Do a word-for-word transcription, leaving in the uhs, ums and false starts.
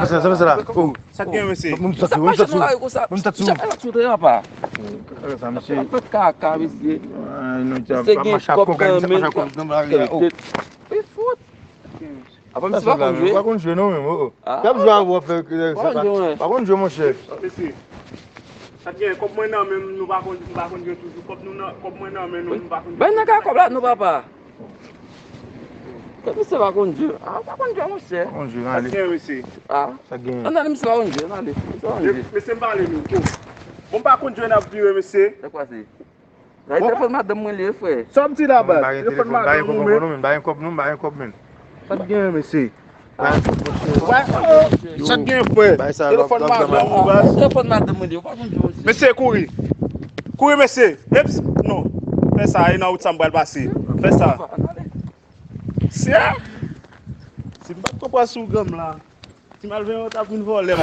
Sa, sa, sa la. Oh. Sa k gen, mesye? Moun sot sou, moun sot sou. Moun sot sou. Sa pa sou teren apa. Sa, mesye. Fè kaka, mesye. Ay, nou te Mesye pa gen mache ak kòb kokayin, nan sa men. mache ak kokayin nan la. Oh. Pe fout. Apa Sa misye pa la, konn jwe? pa konn jwe non, men. Oh. Ah. Y ap jwe avè w, fè Pa konn jwe, mwen. pa konn jwe, monchè. Mesye. Sa k gen? Kòb mwen nan men m, nou pa konn, nou pa konn jwe toujou. Kòb nou nan, kòb mwen nan men nou, nou pa konn jwe. Ben nan ka kòb la non papa. Kòb misye pa konn jwe. Ah, pa konn jwe, monchè. Pa konn jwe, Sa k ale. gen, mesye? Ah. Sa gen? Ann ale, misye pa konn jwe, ann ale. Misye pa konn jwe. Mesye, m pale nou. Oh. Bon, m pa konn jwe, n ap vire, mesye. Sa kwa se? Sa e telefòn madanm mwen li ye, frè. Sa w di la, baz? Ba gen Telefòn telefòn, ba gen madanm kòb ou, non, men, ba gen kòb non, ba gen kòb, men. Sa k gen, mesye? Ba gen kòb, monchè. Wè, oh, sa k gen, frè? Bay sa, Telefòn lòk, lòk, madanm lòk. ou, baz. Telefòn madanm mwen li, ou pa konn jwe, monchè. Mesye, kouri. Kouri, mesye. Eps, non. Fè sa, e nan wout sa m pral pase. Fè sa. Sè? Si m pa t konprann sou granm la, ti malveyan t ap vin vòlè m.